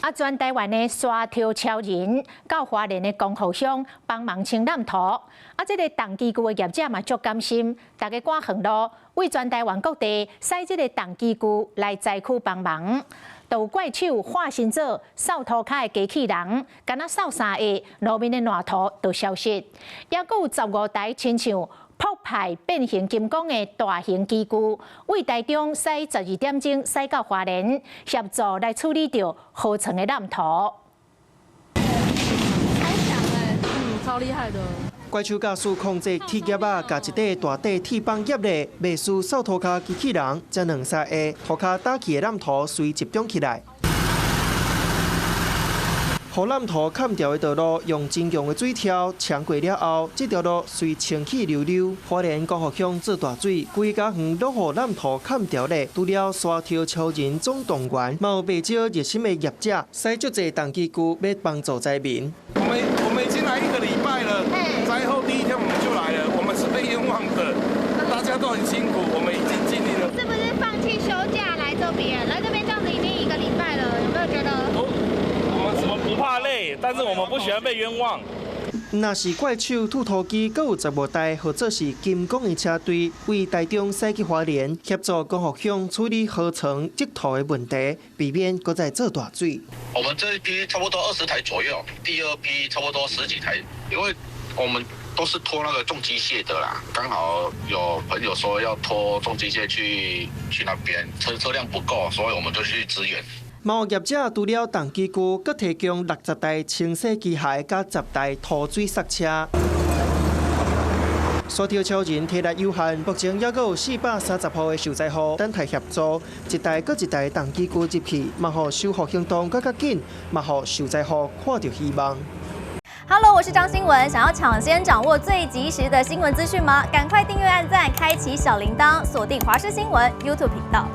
啊，全台灣的沙頭超人到花蓮的光復鄉幫忙清濫土。啊，這个重機具的業者嘛足甘心，逐家趕遠路，為全台灣各地駛這个重機具來災區幫忙。就怪手化身做掃塗跤的機器人，干焦掃三下，路面的爛塗就消失。抑閣有15台親像破派變形金剛的大型機具，為台中駛12點鐘駛到花蓮，協助來處理著河床的濫土。超強欸，嗯，超厲害的。怪手駕駛控制鐵業仔，共一塊大塊鐵板夾咧，袂輸掃塗跤機器人，這兩三下塗跤打起的濫土隨集中起來。予濫土崁牢的道路，用真強的水柱沖過了後，這條路隨清氣溜溜。花蓮光復鄉做大水，規家園攏予濫土崁牢咧。除了沙頭超人總動員，嘛有袂少熱心的業者，駛足濟重機具欲幫助災民。我們已經來一個禮拜了，災後第一天我們就來了，我們是被冤枉的，大家都很辛苦，我們已經盡力了。是不是放棄休假來這邊？來這邊這樣子已經一個禮拜了，有沒有覺得？我們不怕累，但是我們不喜歡被冤枉。若是怪手推土機，閣有15台，或者是金剛的車隊，為台中駛去花蓮，協助光復鄉處理河床積土的問題，避免閣再做大水。我們這一批差不多20台左右，第二批差不多十幾台，因為我們都是拖那個重機械的啦，剛好有朋友說要拖重機械去那邊，車輛不夠，所以我們就去支援。嘛有業者除了重機具，閣提供60台清洗機械佮10台土水索車。沙頭超人體力有限，目前猶閣有430戶的受災戶等待協助，一台閣一台重機具入去，嘛予修復行動閣較緊，嘛予受災戶看著希望。 Hello，我是張新聞，想要搶先掌握最及時的新聞資訊嗎？趕快訂閱、按讚、開啟小鈴鐺，鎖定華視新聞 YouTube 頻道。